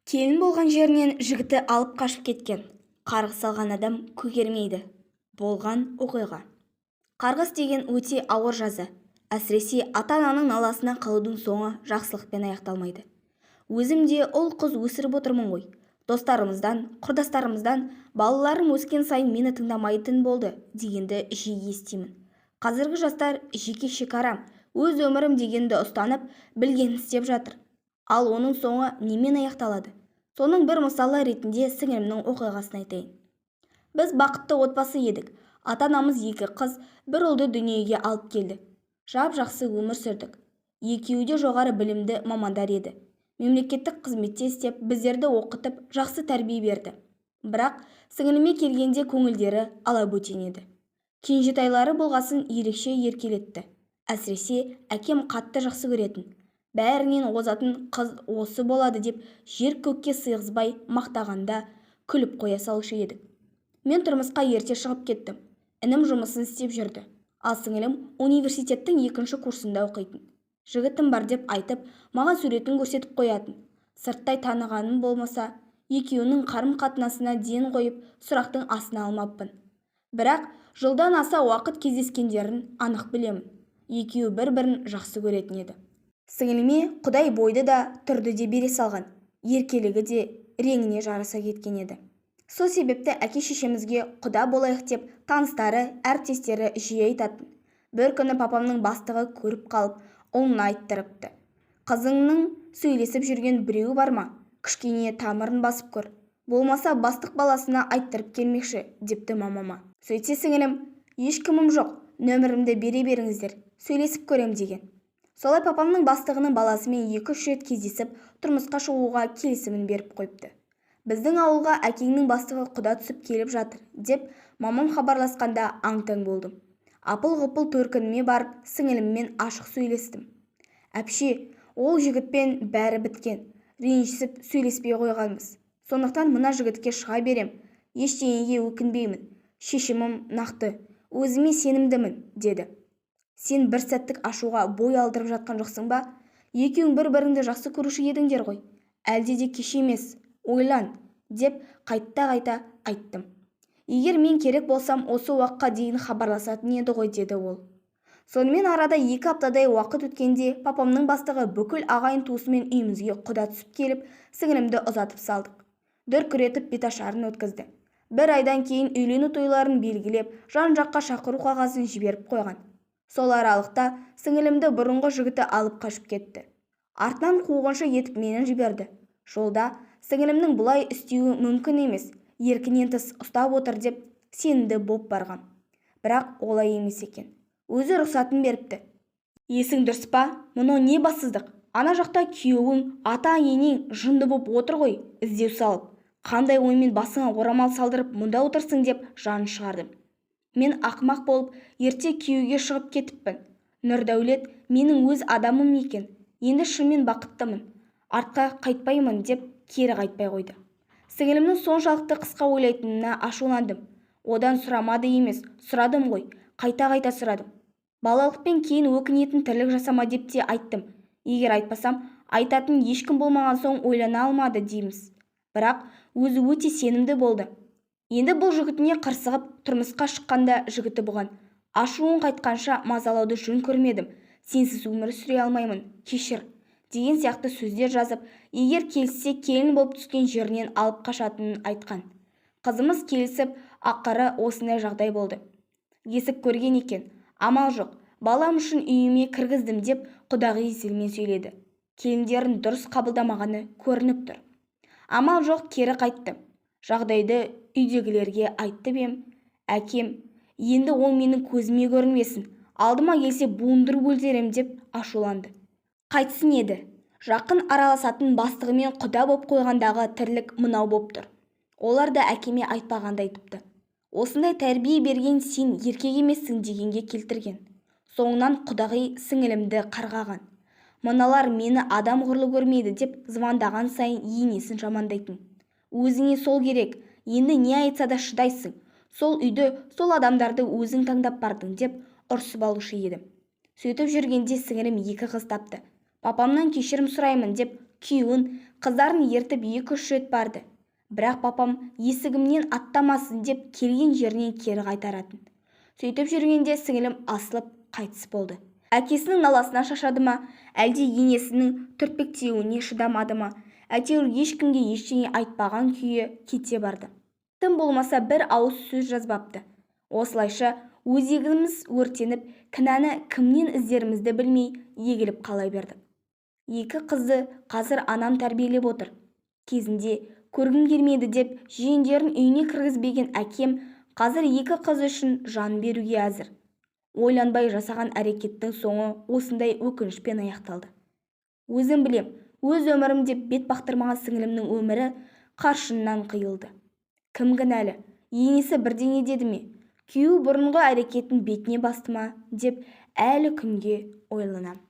Келін болған жерінен жігіті алып қашып кеткен. Қарғыс алған адам көгермейді. Болған оқиға. Қарғыс деген өте ауыр жаза. Әсіресе ата-ананың наласына қалудың соңы жақсылықпен аяқталмайды. Өзім де ұл-қыз өсіріп отырмын ғой. Достарымыздан, құрдастарымыздан балаларым өскен сайын мені тыңдамайтын болды дегенді жиі естимін. Қазіргі жастар жеке шекарам, өз өмірім дегенді ұстанып, білгенін істеп жатыр. Ал оның соңы немен аяқталады? Соның бір мысалы ретінде сіңілімнің оқиғасын айтайын. Біз бақытты отбасы едік. Ата-анамыз екі қыз, бір ұлды дүниеге алып келді. Жап-жақсы өмір сүрдік. Екеуі де жоғары білімді мамандар еді. Мемлекеттік қызметте істеп, біздерді оқытып, жақсы тәрбие берді. Бірақ сіңіліме келгенде көңілдері алабөтен еді. Кенжетайлары болғасын ерекше еркелетті. Әсіресе әкем қатты жақсы көретін. Бәрінен озатын қыз осы болады деп жер көкке сыйғызбай мақтағанда күліп қоя салушы едік. Мен тұрмысқа ерте шығып кеттім. Інім жұмысын істеп жүрді. Ал сіңілім университеттің екінші курсында оқитын. Жігітім бар деп айтып, маған суретін көрсетіп қоятын. Сырттай танығаным болмаса, екеуінің қарым-қатынасына ден қойып, сұрақтың астына алмаппын. Бірақ жылдан аса уақыт кездескендерін анық білемін. Екеуі бір-бірін жақсы көретін еді. Сіңіліме Құдай бойды да, түрді де бере салған. Еркелігі де реңіне жараса кеткен еді. Сол себепті әке-шешемізге құда болайық деп таныстары, әріптестері жиі айтатын. Бір күні папамның бастығы көріп қалып, ұлына айттырыпты. Қызыңның сөйлесіп жүрген біреуі бар ма? Кішкене тамырын басып көр. Болмаса бастық баласына айттырып келмекші, депті мамама. Сөйтсе сіңілім, ешкімім жоқ, нөмірімді бере беріңіздер, сөйлесіп көрем деген. Солай папамның бастығының баласымен 2-3 рет кездесіп, тұрмысқа шығуға келісімін беріп қойыпты. Біздің ауылға әкеңнің бастығы құда түсіп келіп жатыр, деп мамам хабарласқанда аң-таң болдым. Апыл-ғұпыл төркініме барып, сіңіліммен ашық сөйлестім. Әпше, ол жігітпен бәрі біткен, ренжісіп сөйлеспей қойғанбыз. Сондықтан мына жігітке шыға берем, ештеңеге өкінбеймін, шешімім нақты, өзіме сенімдімін, деді. Сен бір сәттік ашуға бой алдырып жатқан жоқсың ба? Екеуің бір-біріңді жақсы көруші едіңдер ғой. Әлде де кеш емес, ойлан, деп қайта-қайта айттым. Егер мен керек болсам, осы уақытқа дейін хабарласатын еді ғой, деді ол. Сонымен арада 2 аптадай уақыт өткенде папамның бастығы бүкіл ағайын туысымен үйімізге құда түсіп келіп, сіңілімді ұзатып салдық. Дүркіретіп беташарын өткізді. Бір айдан кейін үйлену тойларын белгілеп, жан-жаққа шақыру қағазын жіберіп қойған. Сол аралықта сіңілімді бұрынғы жігіті алып қашып кетті. Артынан қуғыншы етіп мені жіберді. Жолда сіңілімнің бұлай істеуі мүмкін емес, еркінен тыс ұстап отыр деп сенімді боп барғам. Бірақ олай емес екен. Өзі рұқсатын беріпті. Есің дұрыс па? Мынау не бассыздық? Ана жақта күйеуің, ата-енең жынды боп отыр ғой, іздеу салып. Қандай оймен басыңа орамал салдырып мұнда отырсың деп жанын шығардым. Мен ақымақ болып ерте күйеуге шығып кетіппін. Нұрдәулет менің өз адамым екен. Енді шынымен бақыттымын. Артқа қайтпаймын деп кері қайтпай қойды. Сіңілімнің соншалықты қысқа ойлайтынына ашуландым. Одан сұрамады емес, сұрадым ғой, қайта-қайта сұрадым. Балалықпен кейін өкінетін тірлік жасама деп те айттым. Егер айтпасам, айтатын ешкім болмаған соң ойлана алмады дейміз. Бірақ өзі өте сенімді болды. Енді бұл жігітіне қырсығып, тұрмысқа шыққанда жігіті бұған ашуын қайтқанша мазалауды жөн көрмедім, сенсіз өмір сүре алмаймын, кешір деген сияқты сөздер жазып, егер келіссе келін болып түскен жерінен алып қашатынын айтқан. Қызымыз келісіп, ақыры осындай жағдай болды. Есік көрген екен, амал жоқ, балам үшін үйіме кіргіздім деп құдағи зілмен сөйледі. Келіндерін дұрыс қабылдамағаны көрініп тұр. Амал жоқ, кері қайтты. Жағдайды үйдегілерге айтып ем, әкем, енді ол менің көзіме көрінбесін, алдыма келсе буындырып өлтірем деп ашуланды. Қайтсын еді, жақын араласатын бастығымен құда боп қойғандағы тірлік мынау боп тұр. Олар да әкеме айтпағанды айтыпты. Осындай тәрбие берген сен еркек емессің дегенге келтірген. Соңынан құдағи сіңілімді қарғаған. Мыналар мені адам құрлы көрмейді деп звондаған сайын енесін жамандайтын. Өзіңе сол керек, енді не айтса да шыдайсың. Сол үйді, сол адамдарды өзің таңдап бардың деп ұрсып алушы еді. Сөйтіп жүргенде сіңілім 2 қыз тапты. Папамнан кешірім сұраймын деп Күйеуін, қыздарын ертіп екі-үш рет барды. Бірақ папам есігімнен аттамасын деп келген жерінен кері қайтаратын. Сөйтіп жүргенде сіңілім асылып қайтыс болды. Әкесінің наласынан шаршады ма, әлде енесінің түртпектеуіне шыдамады ма, әйтеуір ешкімге ештеңе айтпаған күйі кете барды. Тым болмаса бір ауыз сөз жазбапты. Осылайша өзегіміз өртеніп, кінәні кімнен іздерімізді білмей егіліп қала бердік. Екі қызды қазір анам тәрбиелеп отыр. Кезінде көргім келмеді деп жиендерін үйіне кіргізбеген әкем қазір екі қыз үшін жан беруге әзір. Ойланбай жасаған әрекеттің соңы осындай өкінішпен аяқталды. Өзім білем, өз өмірім деп бет бақтырмаған сіңілімнің өмірі қыршынынан қиылды. Кім кінәлі? Енесі бірдеңе деді ме? Күйеуі бұрынғы әрекетін бетіне басты ма деп әлі күнге ойланам.